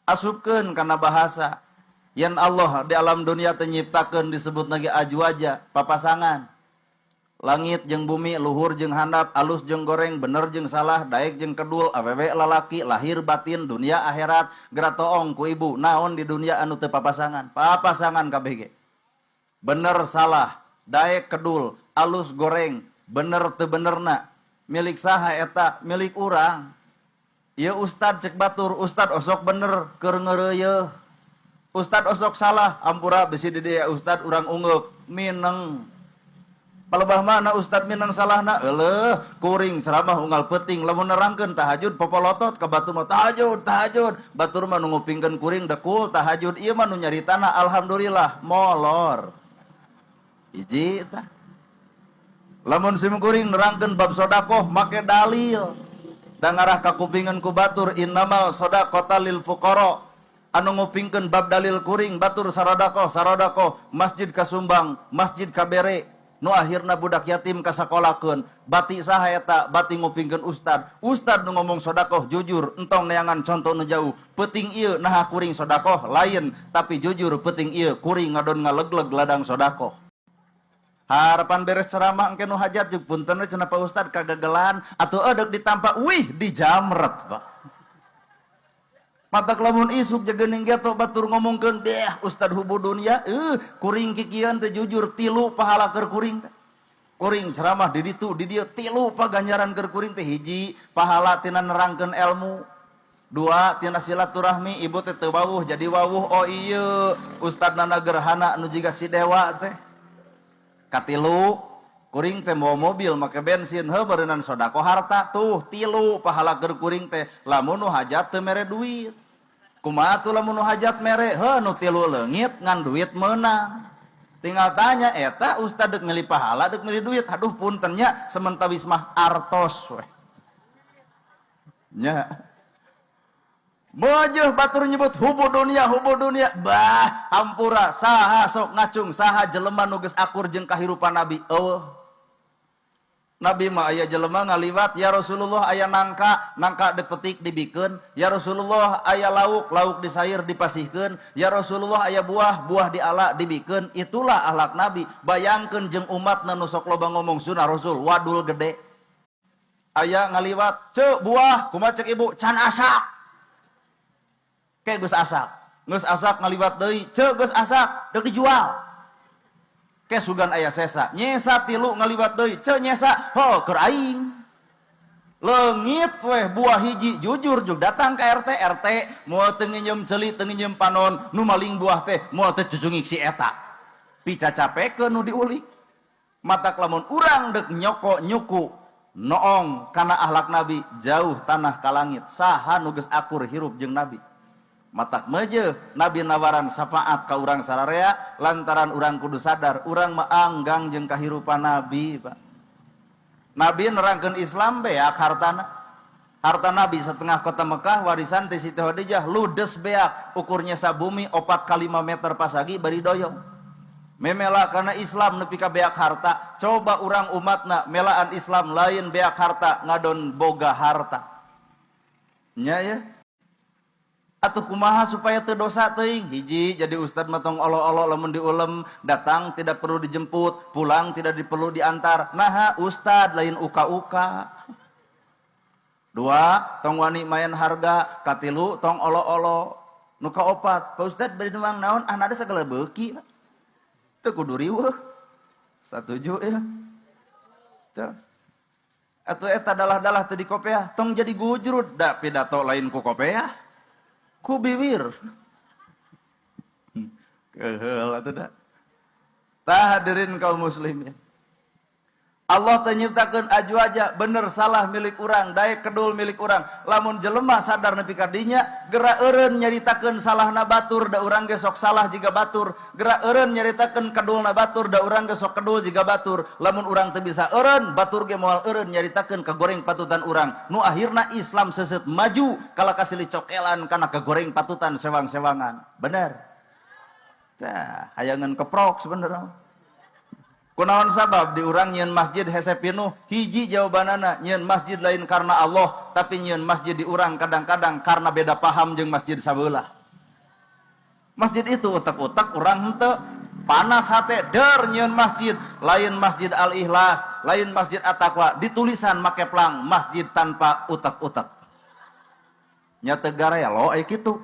Asupkeun kana bahasa. Yen Allah di alam dunia teh nyiptakeun disebut lagi ajwaja, papasangan. Langit jeung bumi, luhur jeung handap, alus jeung goreng, bener jeung salah, daek jeung kedul, awewe lalaki, lahir batin, dunia akhirat, geura toong ku ibu, naon di dunia anu teu papasangan? Papasangan kabeh ge. Bener salah, daek kedul, alus goreng, bener teu benerna, milik saha eta? Milik urang. Ieu ustad cek batur, ustad osok bener keur ngeureuyeuh. Ustad osok salah, ampura bisi di dieu ustad urang ungeuk, mineng. Palebah mana ustad minang salahna? Eleuh, kuring ceramah unggal peuting lamun nerangkeun tahajud popolotot ka batur mah tahajud, tahajud. Batur mah nu ngupingkeun kuring dekul tahajud, ieu mah nu nyaritana alhamdulillah molor. Hiji tah. Lamun sim kuring nerangkeun bab sodakoh make dalil. Da ngarah kakupingan ku batur innamal sodaqota lil fuqara. Anu ngupingkeun bab dalil kuring batur sarodakoh, sarodakoh, masjid kasumbang, masjid kabere. Nu akhirna budak yatim kasakolakeun, bati saha eta? Bati ngupingkeun ustad. Ustad nu ngomong sodakoh jujur, entong neangan contoh nu jauh. Peuting ieu naha kuring sodakoh lain, tapi jujur peuting ieu kuring ngadon ngalegleg ladang sodakoh. Harapan beres ceramah engke nu hajat jeung punten we cenah Pak Ustad kagagelan atuh eudek ditampa, wih dijamret Pak. Matak lamun isuk jageuning geto batur ngomongkeun deh ustad hubu dunia, kuring kikian teh jujur tilu pahala keur kuring teh. Kuring ceramah di ditu di dieu tilu paganjaran keur kuring teh, hiji pahala tina nerangkeun ilmu, dua tina silaturahmi, ibu teh teu wawuh jadi wawuh, oh iya ustad nana gerhana nu jiga si dewa teh. Katilu kuring teh mau mobil make bensin heuh beureunan sodako harta, tuh tilu pahala keur kuring teh lamun nu hajat teu mere duit. Kumaha tuh lamun nu hajat mere? Heuh nu tilu leungit ngan duit meunang. Tinggal tanya eta ustad deuk milih pahala deuk milih duit, aduh punten nya sementawis mah artos weh. Nya. Mojeh batur nyebut hubu dunia, bah hampura saha sok ngacung, saha jelema nu geus akur jeung kahirupan Nabi? Eueuh. Nabi mah aya jelema ngaliwat, ya Rasulullah aya nangka, nangka dipetik dibikeun, ya Rasulullah aya lauk, lauk disair dipasihkeun, ya Rasulullah aya buah, buah diala dibikeun. Itulah akhlak Nabi. Bayangkeun jeung umatna nu sok loba ngomong sunah Rasul, wadul gede. Aya ngaliwat, "Ceu, buah," kumaha cek ibu? "Can asak." Kayak geus asak. Geus asak ngaliwat deui, "Ceu, geus asak, deuk dijual." Ke sugan aya sesa, nyesa tilu ngaliwat deui, "Ceu, nyesa," "Ho, keur aing." Leungit weh buah hiji, jujur juga datang ke RT, RT moal teu nginjem ceuli, teu nginjem panon, nu maling buah teh moal teu cucungik si eta. Picacapekeun nu diulik. Matak lamun urang deuk nyoko nyuku noong kana akhlak Nabi, jauh tanah ka langit. Saha nu geus akur hirup jeung Nabi? Matak meje Nabi nawaran syafaat ka urang sararea lantaran urang kudu sadar urang mah anggang jeung kahirupan Nabi, Pak. Nabi nerangkeun Islam beak hartana. Harta Nabi setengah kota Mekah warisan ti Siti Khadijah ludes beak, ukurnya sabumi 4 kali 5 meter pasagi bari doyong. Memela karena Islam nepi ka beak harta, coba urang umatna melaan Islam lain beak harta ngadon boga harta. Nya ya. Atuh kumaha supaya teu dosa teuing? Hiji, jadi ustad mah tong olo-olo lamun diulem, datang tidak perlu dijemput, pulang tidak perlu diantar. Naha ustad lain uka-uka. Dua, tong wani main harga, katilu tong olo-olo. Nu kaopat, Pak Ustad bari nuang naon? Ah nada segala beuki. Teu kudu riweuh. Satuju ya. Tuh. Atuh eta dalah-dalah teu dikopeah, tong jadi gujrud da pidato lain ku kopeah. Ku biwir. Keheul atuh da. Tah hadirin kaum muslimin. Allah teh nyiptakeun ajwaja, bener salah milik urang, daek kedul milik urang. Lamun jelema sadar nepi ka dinya, gera eureun nyaritakeun salahna batur da urang ge sok salah jiga batur. Gera eureun nyaritakeun kedulna batur da urang ge sok kedul jiga batur. Lamun urang teu bisa eureun, batur ge moal eureun nyaritakeun kagoreng patutan urang. Nu akhirna Islam seuseut maju kala kasilih cokelan kana kagoreng patutan sewang-sewangan. Bener? Tah, hayangan keprok sebenarnya. Kunaon sabab di urang nyieun masjid hese pinuh? Hiji jawabanana, nyieun masjid lain karena Allah, tapi nyieun masjid di urang kadang-kadang karena beda paham jeung masjid sabelah. Masjid itu utak-utak urang henteu. Panas hate der nyieun masjid, lain Masjid Al Ikhlas, lain Masjid At Taqwa, ditulisan make plang, masjid tanpa utak-utak. Nya teu garelo aya kitu.